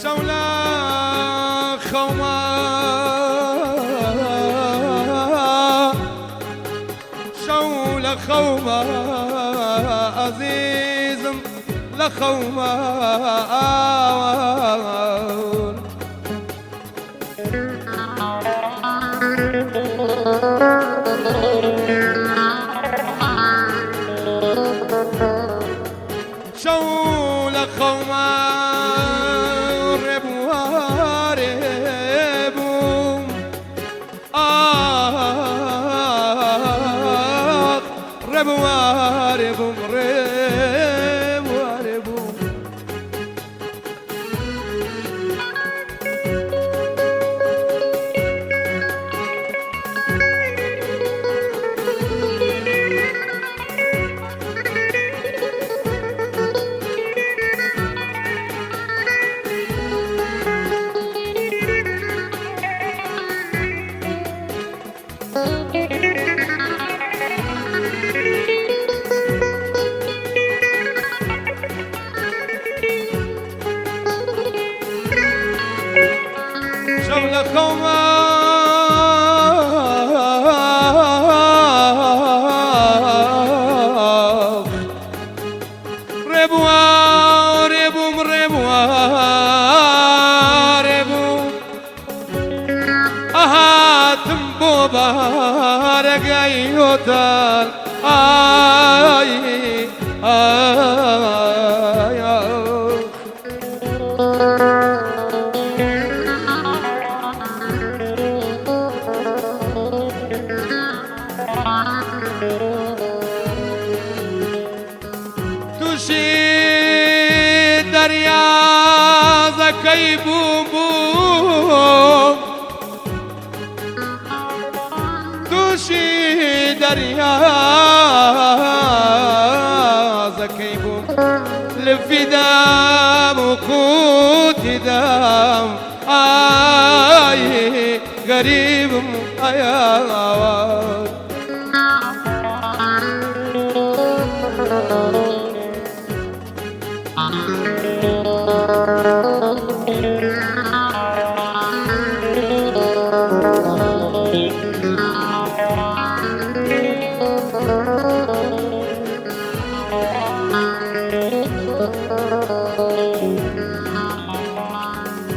شەولا خەوما شەو لە خەوما ئەزیزم لە خەوما شەو لە خەوما ڕێبوارێ بووم ئاخ ڕێبوارێ بووم ڕێبوارێ بووم. شەو لە خەوما ڕێبوارێ بووم ڕێبوارێ بووم ئەهاتم بۆ بارەگای هۆتەل ئای ئای تووشی دەریازەکەی بووم بووم تووشی دەریازەکەی بووم لفی دام و قوتی دام ئای غەریبم ئەیاوە.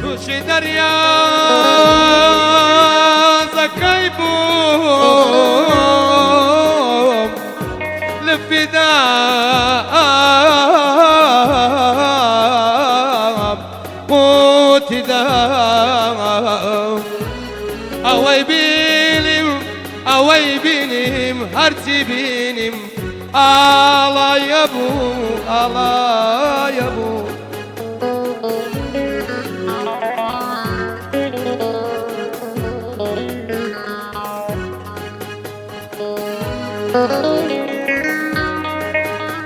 تووشی دەریازەکەی بووم لفی دام قوتی دام ئەوەی بینیم ئەوەی بینیم هەرچی بینیم ئاڵایە بوو ئاڵایە بوو.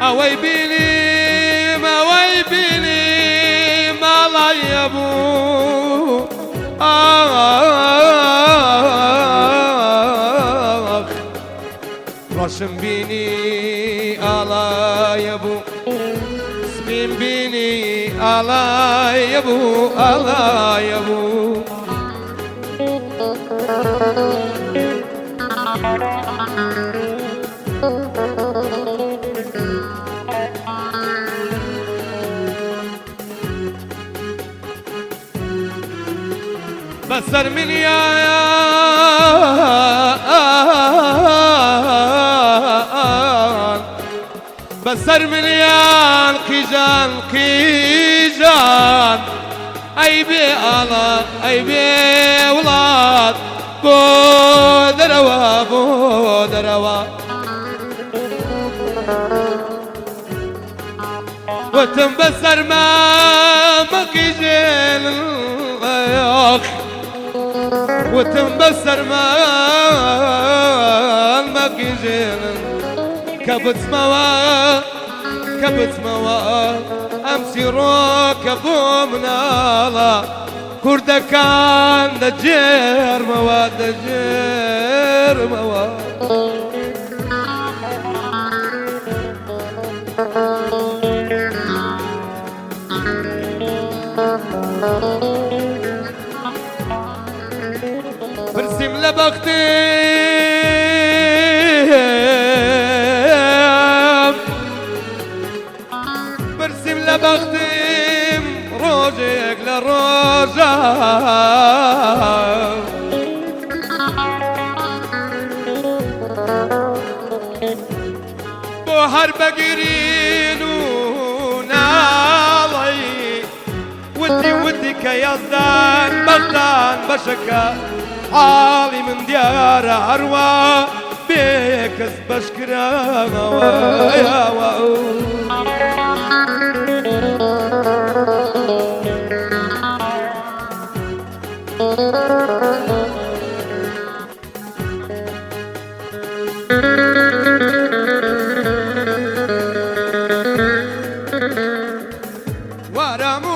ئەوەی بینیم ئەوەی بینیم ئاڵایە بوو ئاخ ڕەشم بینی ئاڵایە بوو سپیم بینی ئاڵایە بوو ئاڵایە بوو. بەسەر منیان بەسەر منیان قیژان قیژان ئەی بێ ئاڵا ئەی بێ وڵات بۆ دەرەوە بۆ دەرەوە. وتم بەسەر مامەقیژێن وتم بەسەر مامەقیژێن کە بچمەوە کە بچمەوە ئەم چیڕۆکە بۆ مناڵە. کوردەکان دەگێرمەوە دەگێرمەوە. پرسیم لە بەختیم، پرسیم لە بەختیم ڕۆژێک لە ڕۆژە بۆ هەر بەگرین و ناڵی. وتی وتی کە یەزدان بەختان بەشەکە، حاڵی من دیارە هەروە بێکەس بەشکراوە. وەرەم و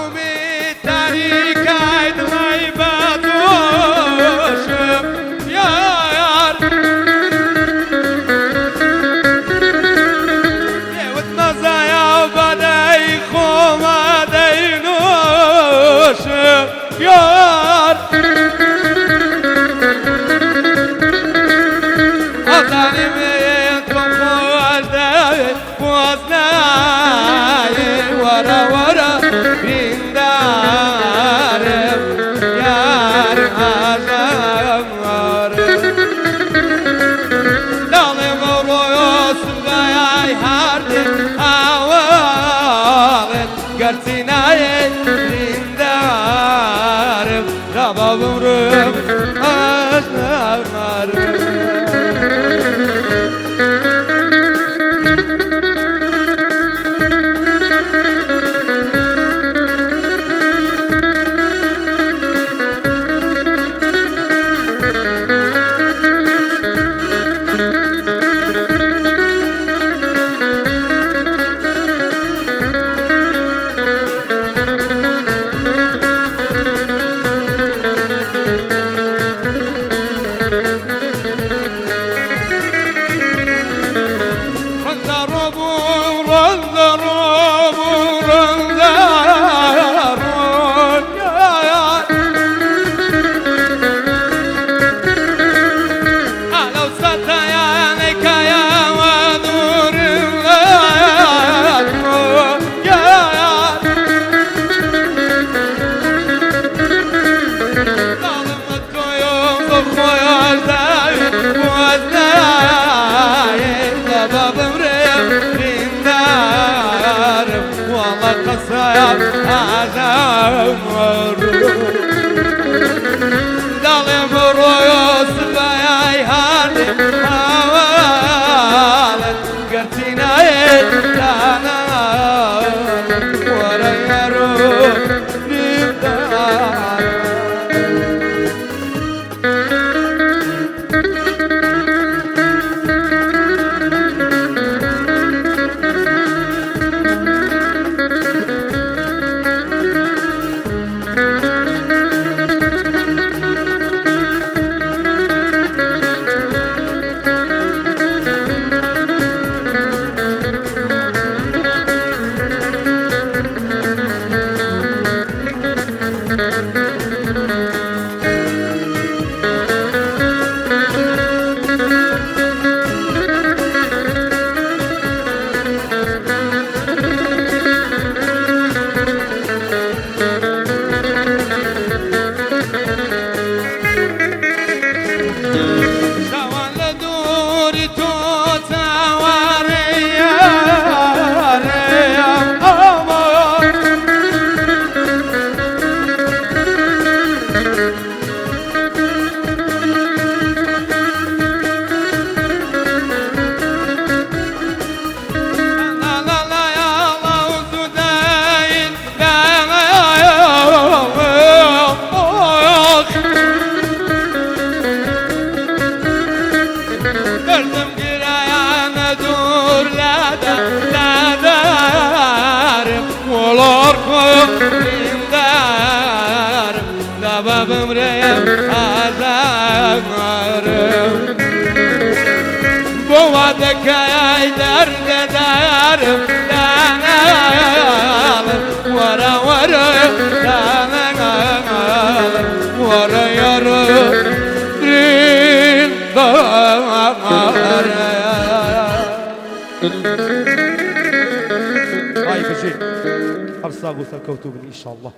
تاریکای دڵی بەدۆشم یار، پێوت مەزایا و بەدەی خۆمە دەینۆشم یار. ئەزانی من تۆم خۆش دەوێ بۆز نایێ، وەرە وەرە بریندارم یار ئاژەم وەرە. داڵێم ڕۆیۆ سبایای هەردێ ئاواڵێت، گەرچی نایێ بریندارم ڕابا بمرم ئاژنارم. ڕەنجە ڕۆبوو ڕەنجە ڕۆبوو ڕەنجە ڕۆ ئالەو ساتایانەی کایاوە دوورم لە تۆ یار، داڵمە تۆیۆم بۆ خۆیان داوێ بۆز نایێ، لەبە بمرم بریندارم وەڵە قەسایان ئاژەم. داڵێم ڕۆیۆ سبایای هاردێ هاواڵت، گەرچی نایێ دانا وەرە یارۆ بریندارم. شەوان لە دووری تۆ چاوەڕێیە ئەمە. لا لا لا يا الله زداين لا دردم گرایانە دوور لادا لادارم وڵۆر بریندارم. بمرم ئازارم بۆ وا دەکای دەردەدارم داناڵم وەرە وەرە داناڵم وەرە یارە ئای بژی هەر ساغ و سەرکەوتوو بن ئیشاڵڵا.